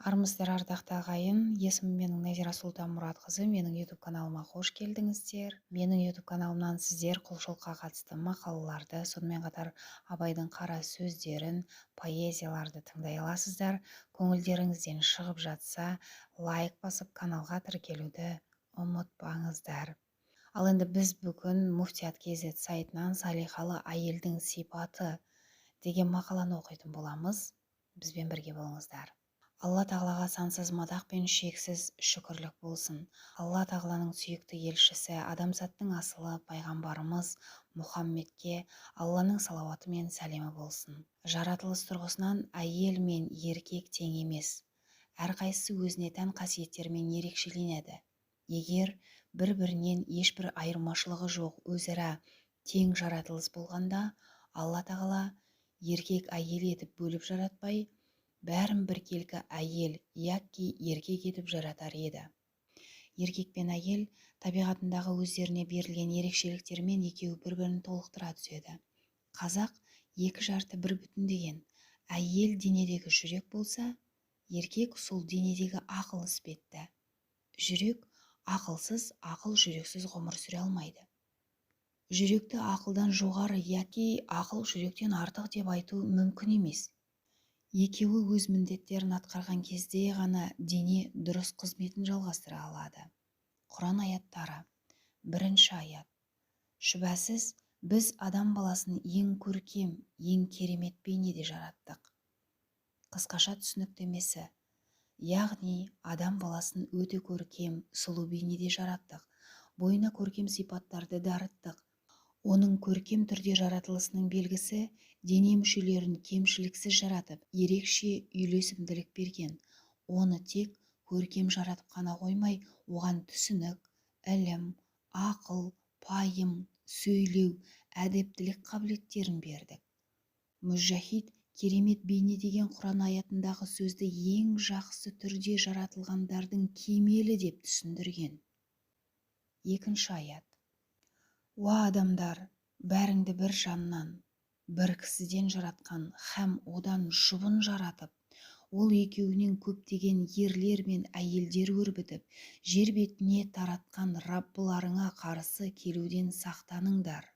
Армысыздар, ардақты ағайын! Есімім менің Назира Сұлтанмұратқызы. Менің YouTube каналыма қош келдіңіздер. Менің YouTube каналымнан сіздер құлшылыққа қатысты мақалаларды, сонымен қатар Абайдың қара сөздерін, поэзияларды тыңдай аласыздар. Көңілдеріңізден шығып жатса, лайк басып, каналға тіркелуді ұмытпаңыздар. Ал енді біз бүгін Муфтият kz сайтынан «Салиқалы әйелдің сипаты» деген мақаланы оқитын боламыз. Бізбен бірге болыңыздар. Алла Тағалаға сансыз мадақ пен шексіз шүкірлік болсын. Алла Тағаланың сүйікті елшісі, адамзаттың асылы пайғамбарымыз Мұхаммедке Алланың салауаты мен сәлемі болсын. Жаратылыс тұрғысынан әйел мен еркек тең емес. Әрқайсысы өзіне тән қасиеттерімен ерекшеленеді. Егер бір-бірінен ешбір айырмашылығы жоқ, өзара тең жаратылыс болғанда, Алла Тағала еркек, әйел етіп бөліп жаратпай, бәрін біркелкі әйел яки еркек етіп жаратар еді. Еркек пен әйел табиғатындағы өздеріне берілген ерекшеліктерімен екеуі бір-бірін толықтыра түседі. Қазақ «екі жарты бір бүтін» деген. Әйел денедегі жүрек болса, еркек сол денедегі ақыл іспетті. Жүрек ақылсыз, ақыл жүрексіз ғұмыр сүре алмайды. Жүректі ақылдан жоғары яки ақыл жүректен артық деп айту мүмкін емес. Екеуі өз міндеттерін атқарған кезде ғана дене дұрыс қызметін жалғастыра алады. Құран аяттары. Бірінші аят. Шүбәсіз, біз адам баласын ең көркем, ең керемет бейнеде жараттық. Қысқаша түсініктемесі: яғни адам баласын өте көркем, сұлу бейнеде жараттық, бойына көркем сипаттарды дарыттық. Оның көркем түрде жаратылысының белгісі – дене мүшелерін кемшіліксіз жаратып, ерекше үйлесімділік берген. Оны тек көркем жаратып қана қоймай, оған түсінік, ілім, ақыл, пайым, сөйлеу, әдептілік қабілеттерін бердік. Мүжахид «керемет бейне» деген Құран аятындағы сөзді ең жақсы түрде жаратылғандардың кемелі деп түсіндірген. Екінші аят. Уа адамдар, бәріңді бір жаннан, бір кісіден жаратқан һәм одан жұбын жаратып, ол екеуінен көптеген ерлер мен әйелдер өрбітіп, жер бетіне таратқан Раббыларыңа қарсы келуден сақтаныңдар.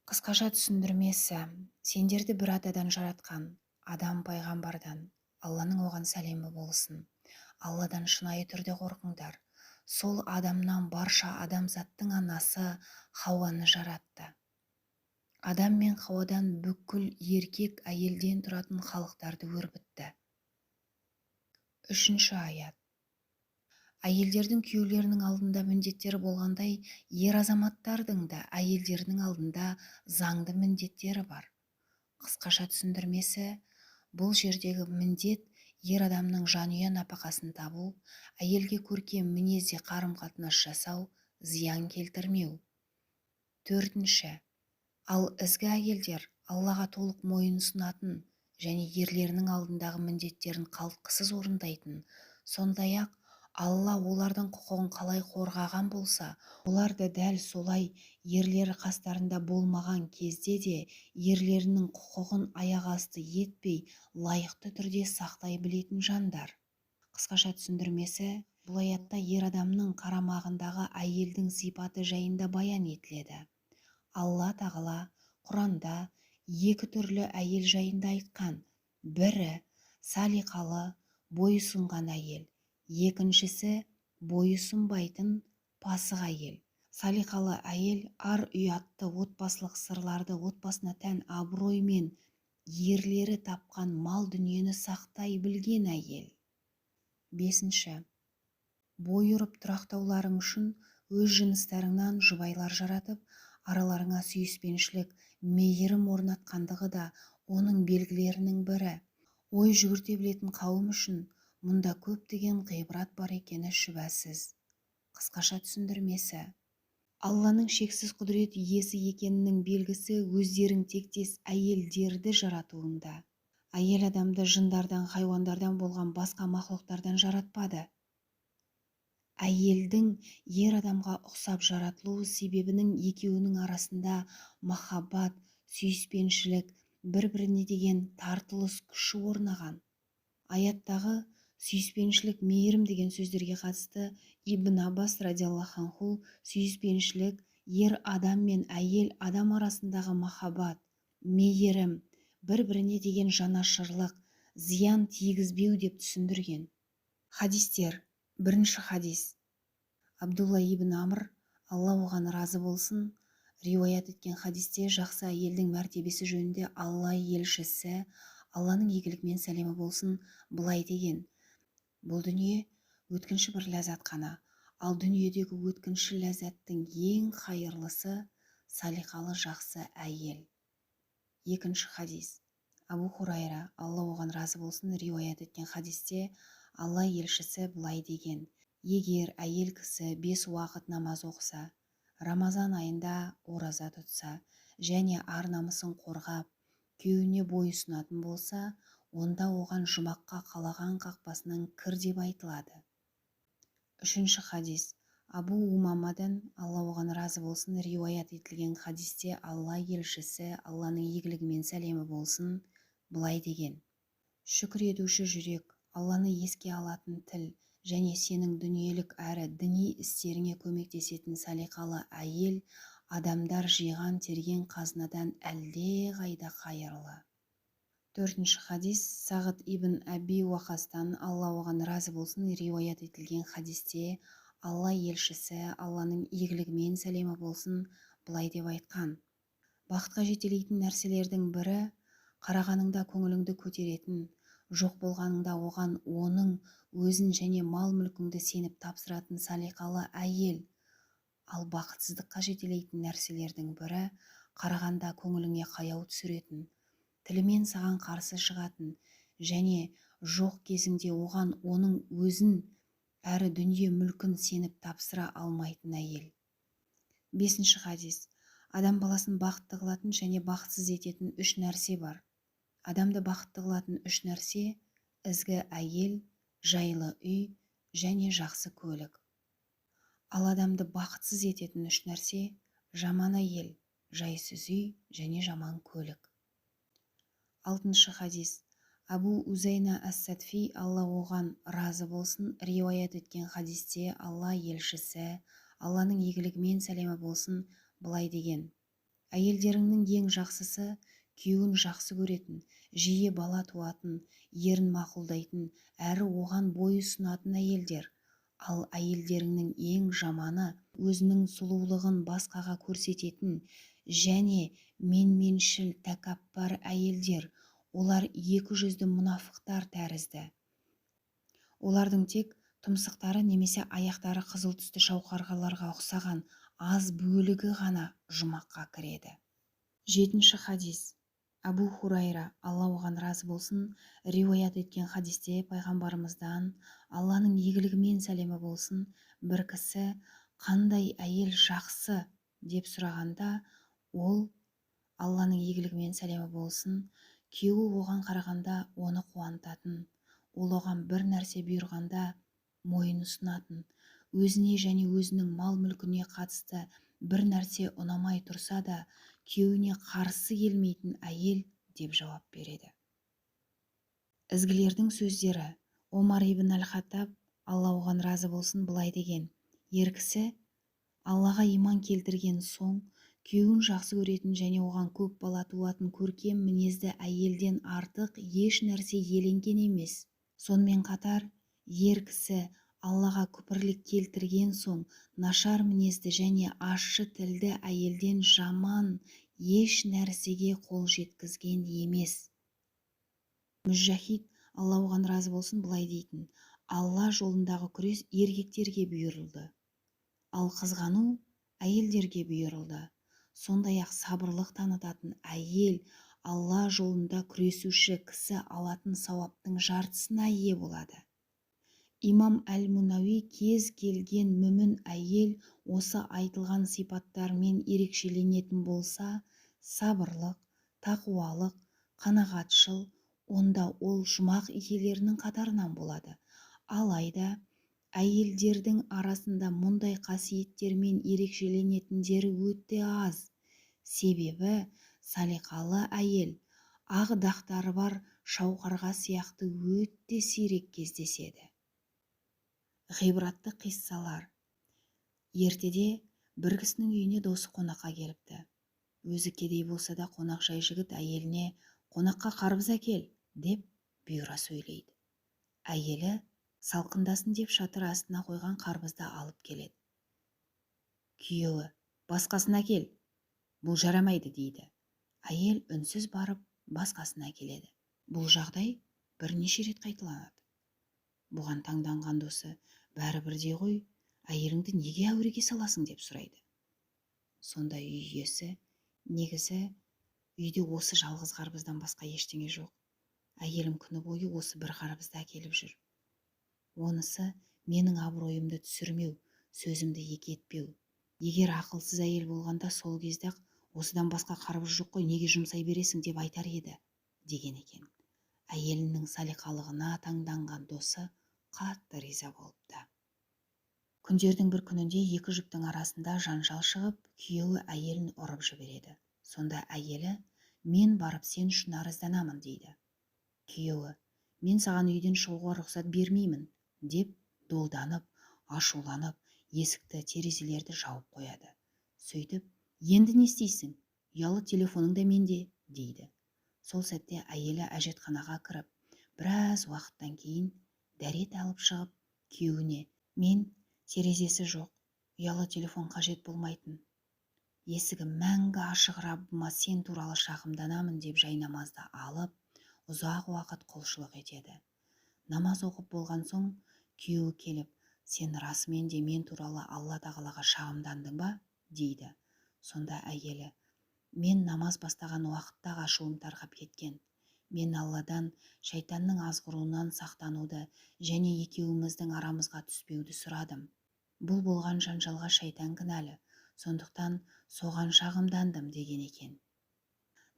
Қысқаша түсіндірмесі: сендерді бір атадан жаратқан, Адам пайғамбардан, Алланың оған сәлемі болсын, Алладан шынайы түрде қорқыңдар. Сол Адамнан барша адамзаттың анасы Хауаны жаратты. Адам мен Хауадан бүкіл еркек, әйелден тұратын халықтарды өрбітті. Үшінші аят. Әйелдердің күйеулерінің алдында міндеттері болғандай, ер азаматтардың да әйелдерінің алдында заңды міндеттері бар. Қысқаша түсіндірмесі: бұл жердегі міндет – ер адамның жанұя нәпақасын табу, әйелге көркем мінезде қарым-қатынас жасау, зиян келтірмеу. Төртінші. Ал ізгі әйелдер – Аллаға толық мойын ұсынатын және ерлерінің алдындағы міндеттерін қалтқысыз орындайтын, сондай-ақ Алла олардың құқығын қалай қорғаған болса, олар да дәл солай ерлері қастарында болмаған кезде де ерлерінің құқығын аяқ асты етпей, лайықты түрде сақтай білетін жандар. Қысқаша түсіндірмесі: бұл аятта ер адамның қарамағындағы әйелдің сипаты жайында баян етіледі. Алла Тағала Құранда екі түрлі әйел жайында айтқан. Бірі – салиқалы, бойұсынған әйел, екіншісі – бойұсынбайтын пасық әйел. Салиқалы әйел – ар ұятты, отбасылық сырларды, отбасына тән абырой мен ерлері тапқан мал дүниені сақтай білген әйел. Бесінші. Бой ұрып тұрақтауларың үшін өз жыныстарыңнан жұбайлар жаратып, араларыңа сүйіспеншілік, мейірім орнатқандығы да оның белгілерінің бірі. Ой жүгірте білетін қауым үшін мұнда көптеген ғибрат бар екені шүбәсіз. Қысқаша түсіндірмесі: Алланың шексіз құдірет иесі екенінің белгісі өздерің тектес әйелдерді жаратуында. Әйел адамды жындардан, хайуандардан болған басқа мақұлықтардан жаратпады. Әйелдің ер адамға ұқсап жаратылу себебінің екеуінің арасында махаббат, сүйіспеншілік, бір-біріне деген тартылыс күші орнаған. Аяттағы Сүйіспеншілік, мейірім деген сөздерге қатысты Ибн Аббас радиаллаху анху сүйіспеншілік ер адам мен әйел адам арасындағы махаббат, мейірім, бір-біріне деген жанашырлық, зиян тигізбеу деп түсіндірген. Хадистер. Бірінші хадис. Абдулла ибн Амр, Алла оған разы болсын, риуаят еткен хадисте жақсы әйелдің мәртебесі жөнінде Алла елшісі, Алланың игілігі мен сәлемі болсын, былай деген: бұл дүние өткінші бір ләззат қана, ал дүниедегі өткінші ләззаттың ең қайырлысы салиқалы жақсы әйел. Екінші хадис. Абу Хурайра, Алла оған разы болсын, риуаят еткен хадисте Алла елшісі былай деген: егер әйел кісі 5 уақыт намаз оқыса, Рамазан айында ораза тұтса және ар-намысын қорғап, күйеуіне бой ұсынатын болса, онда оған жұмаққа қалаған қақпасынан кір деп айтылады. Үшінші хадис. Абу Умамадан, Алла оған разы болсын, риуаят етілген хадисте Алла елшісі, Алланың игілігі мен сәлемі болсын, былай деген: шүкір етуші жүрек, Алланы еске алатын тіл және сенің дүниелік әрі діни істеріңе көмектесетін салиқалы әйел адамдар жиған терген қазынадан әлде қайда қайырлы. Төртінші хадис. Сағд ибн Әби Уақастан, Алла оған разы болсын, риуаят етілген хадисте Алла елшісі, Алланың игілігі мен сәлемі болсын, былай деп айтқан: бақытқа жетелейтін нәрселердің бірі қарағаныңда көңіліңді көтеретін, жоқ болғаныңда оған оның өзін және мал-мүлкіңді сеніп тапсыратын салиқалы әйел. Ал бақытсыздыққа жетелейтін нәрселердің бірі қарағанда көңіліңе қаяу түсіретін, тілімен саған қарсы шығатын және жоқ кезіңде оған оның өзін әрі дүние мүлкін сеніп тапсыра алмайтын әйел. Бесінші хадис. Адам баласын бақытты қылатын және бақытсыз ететін үш нәрсе бар. Адамды бақытты қылатын үш нәрсе ізгі әйел, жайлы үй және жақсы көлік. Ал адамды бақытсыз ететін үш нәрсе жаман әйел, жайсыз үй және жаман көлік. Алтыншы хадис. Абу Узайна ас-Садфи, Алла оған разы болсын, риуаят еткен хадисте Алла елшісі, Алланың игілігі мен сәлемі болсын, былай деген: әйелдеріңнің ең жақсысы күйеуін жақсы көретін, жиі бала туатын, ерін мақұлдайтын, әрі оған бой ұсынатын әйелдер. Ал әйелдеріңнің ең жаманы өзінің сұлулығын басқаға көрсететін және менменшіл тәкаппар әйелдер. Олар екі жүзді мұнафықтар тәрізді. Олардың тек тұмсықтары немесе аяқтары қызыл түсті шауқарғаларға ұқсаған аз бөлігі ғана жұмаққа кіреді. Жетінші хадис. Абу Хурайра, Алла оған разы болсын, риуаят еткен хадисте пайғамбарымыздан, Алланың игілігі мен сәлемі болсын, бір кісі қандай әйел жақсы деп сұрағанда, ол Алланың игілігі мен сәлемі болсын, күйеуі оған қарағанда оны қуантатын, ол оған бір нәрсе бұйырғанда мойын ұсынатын, өзіне және өзінің мал-мүлкіне қатысты бір нәрсе ұнамай тұрса да, күйеуіне қарсы келмейтін әйел деп жауап береді. Ізгілердің сөздері. Омар ибн әл-Хаттаб, Алла оған разы болсын, былай деген: ер кісі Аллаға иман келтірген соң, күйеуін жақсы көретін және оған көп бала туатын көркем мінезді әйелден артық еш нәрсе еленген емес. Сонымен қатар, ер кісі Аллаға күпірлік келтірген соң, нашар мінезді және ащы тілді әйелден жаман еш нәрсеге қол жеткізген емес. Мүжахид, Алла оған разы болсын, былай дейтін: Алла жолындағы күрес еркектерге бұйырылды, ал қызғану әйелдерге бұйырылды. Сондай-ақ сабырлық танытатын әйел Алла жолында күресуші кісі алатын сауаптың жартысына ие болады. Имам әл-Мунауи кез келген мүмін әйел осы айтылған сипаттармен ерекшеленетін болса, сабырлық, тақуалық, қанағатшыл, онда ол жұмақ иелерінің қатарынан болады. Алайда әйелдердің арасында мұндай қасиеттермен ерекшеленетіндері өте аз. Себебі салиқалы әйел ақ дақтары бар Шауқарға сияқты өте сирек кездеседі. Ғибратты қиссалар. Ертеде бір кісінің үйіне досы қонаққа келіпті. Өзі кедей болса да, қонақжай жігіт әйеліне: «Қонаққа қарбыз әкел», – деп бұйыра сөйлейді. Әйелі салқындасын деп шатыр астына қойған қарбызды алып келеді. Күйеуі: «Басқасын әкел, бұл жарамайды», – дейді. Әйел үнсіз барып басқасын әкеледі. Бұл жағдай бірнеше рет қайталанады. Бұған таңданған досы: «Бәрі бірдей ғой, әйеліңді неге әуреге саласың?» – деп сұрайды. Сонда үй иесі: «Негізі үйде осы жалғыз қарбыздан басқа ештеңе жоқ. Әйелім күні бойы осы бір қарбызды әкеліп жүр. Онысы менің абыройымды түсірмеу, сөзімді екі етпеу. Егер ақылсыз әйел болғанда, сол кезде-ақ: «Осыдан басқа қарбыз жоқ қой, неге жұмсай бересің?» – деп айтар еді», – деген екен. Әйелінің салиқалығына таңданған досы қатты риза болыпты. Күндердің бір күнінде екі жұптың арасында жанжал шығып, күйеуі әйелін ұрып жібереді. Сонда әйелі: «Мен барып сен үшін арызданамын», – дейді. Күйеуі: «Мен саған үйден шығуға рұқсат бермеймін», – деп долданып, ашуланып, есікті, терезелерді жауып қояды. Сөйтіп: «Енді не істейсің? Ұялы телефоның да менде», – дейді. Сол сәтте әйелі әжетханаға кіріп, біраз уақыттан кейін дәрет алып шығып, күйеуіне: «Мен терезесі жоқ, ұялы телефон қажет болмайтын, есігі мәңгі ашық Раббыма сен туралы шағымданамын», – деп жайнамазды алып, ұзақ уақыт құлшылық етеді. Намаз оқып болған соң күйеуі келіп: «Сен расымен де мен туралы Алла тағалаға шағымдандың ба?» – дейді. Сонда әйелі: «Мен намаз бастаған уақытта ашуым тарқап кеткен. Мен Алладан шайтанның азғыруынан сақтануды және екеуіміздің арамызға түспеуді сұрадым. Бұл болған жанжалға шайтан кінәлі, сондықтан соған шағымдандым», – деген екен.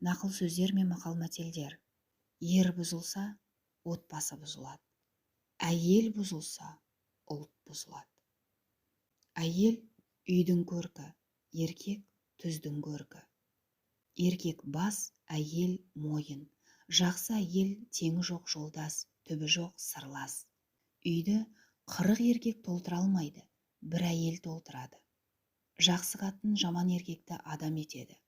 Нақыл сөздер мен мақал-мәтелдер. Ер бұзылса, отбасы бұзылады. Әйел бұзылса, ұлт бұзылады. Әйел – үйдің көркі, еркек – түздің көркі. Еркек – бас, әйел – мойын. Жақсы әйел – теңі жоқ жолдас, түбі жоқ сырлас. Үйді 40 еркек толтыра алмайды, бір әйел толтырады. Жақсы қатын жаман еркекті адам етеді.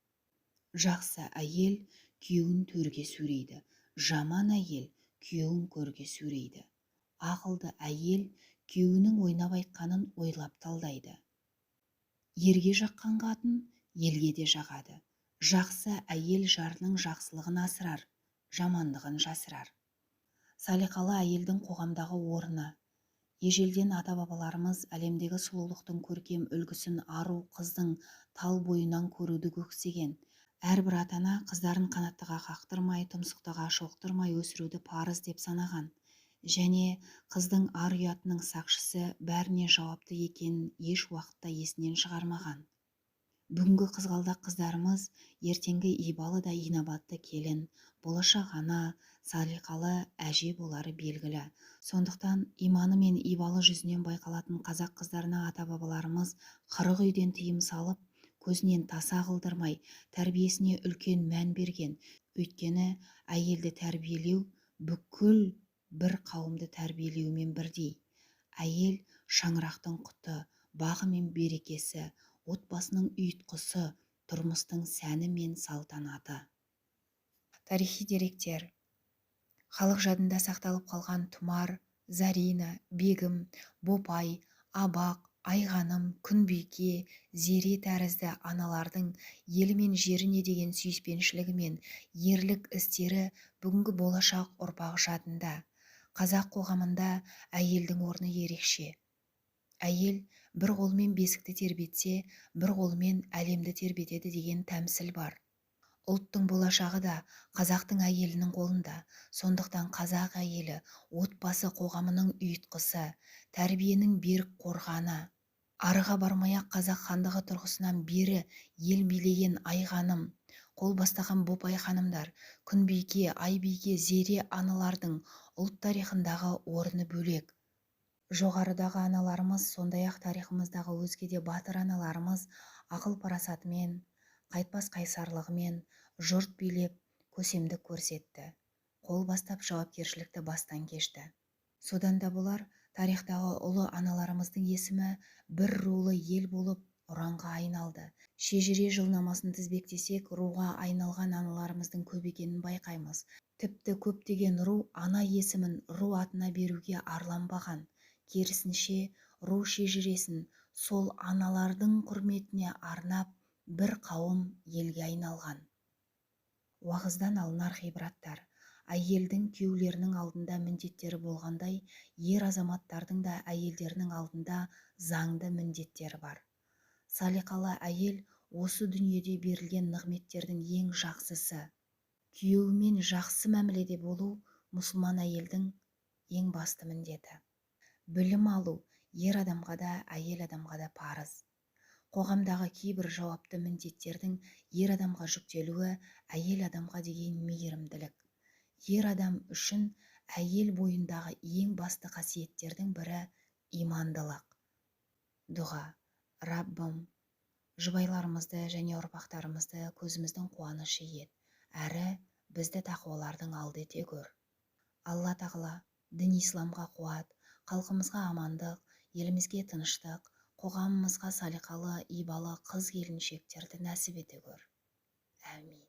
Жақсы әйел күйеуін төрге сүйрейді, жаман әйел күйеуін көрге сүйрейді. Ақылды әйел күйеуінің ойнап айтқанын ойлап талдайды. Ерге жаққан қатын елге де жағады. Жақсы әйел жарының жақсылығын асырар, жамандығын жасырар. Салиқалы әйелдің қоғамдағы орны. Ежелден ата-бабаларымыз әлемдегі сұлулықтың көркем үлгісін ару қыздың тал бойынан көруді көксеген. Әрбір ата-ана қыздарын қанаттыға қақтырмай, тұмсықтыға шоқтырмай өсіруді парыз деп санаған. Және қыздың ар-ұятының сақшысы, бәріне жауапты екенін еш уақытта есінен шығармаған. Бүгінгі қызғалдақ қыздарымыз ертеңгі ибалы да инабатты келін, болашақ ана, салиқалы әже болары белгілі. Сондықтан иманы мен ибалы жүзінен байқалатын қазақ қыздарына ата-бабаларымыз 40 үйден тыйым салып, көзінен таса қылдырмай, тәрбиесіне үлкен мән берген. Өйткені әйелді тәрбиелеу бүкіл бір қауымды тәрбиелеумен бірдей. Әйел – шаңырақтың құты, бағы мен берекесі, отбасының ұйытқысы, тұрмыстың сәні мен салтанаты. Тарихи деректер. Халық жадында сақталып қалған Тұмар, Зарина, Бегім, Бопай, Абақ, Айғаным, Күнбике, Зере тәрізді аналардың елі мен жеріне деген сүйіспеншілігі мен ерлік істері бүгінгі болашақ ұрпақ жадында. Қазақ қоғамында әйелдің орны ерекше. Әйел бір қолымен бесікті тербетсе, бір қолымен әлемді тербетеді деген тәмсіл бар. Ұлттың болашағы да қазақтың әйелінің қолында. Сондықтан қазақ әйелі – отбасы қоғамының ұйытқысы, тәрбиенің берік қорғаны. Арыға бармай-ақ қазақ хандығы тұрғысынан бері ел билеген Айғаным, қол бастаған Бопай ханымдар, Күнбике, Айбике, Зере аналардың ұлт тарихындағы орны бөлек. Жоғарыдағы аналарымыз, сондай-ақ тарихымыздағы өзге де батыр аналарымыз ақыл-парасатымен, қайтпас қайсарлығымен жұрт билеп, көсемдік көрсетті. Қол бастап, жауапкершілікті бастан кешті. Содан да болар, тарихтағы ұлы аналарымыздың есімі бір рулы ел болып ұранға айналды. Шежіре жылнамасын тізбектесек, руға айналған аналарымыздың көп екенін байқаймыз. Тіпті көптеген ру ана есімін ру атына беруге арланбаған. Керісінше, ру шежіресін сол аналардың құрметіне арнап, бір қауым елге айналған. Уағыздан алынар ғибраттар. Әйелдің күйеулерінің алдында міндеттері болғандай, ер азаматтардың да әйелдерінің алдында заңды міндеттері бар. Салиқалы әйел осы дүниеде берілген нығметтердің ең жақсысы. Күйеуімен жақсы мәміледе болу мұсылман әйелдің ең басты міндеті. Білім алу ер адамға да, әйел адамға да парыз. Қоғамдағы кейбір жауапты міндеттердің ер адамға жүктелуі әйел адамға деген мейірімділік. Ер адам үшін әйел бойындағы ең басты қасиеттердің бірі имандылық. Дұға. Раббым, жұбайларымызды және ұрпақтарымызды көзіміздің қуанышы ет, әрі бізді тақуалардың алды ете көр. Алла тағала дін исламға қуат, халқымызға амандық, елімізге тыныштық, қоғамымызға салиқалы, ибалы қыз келіншектерді нәсіп ете көр. Әмин.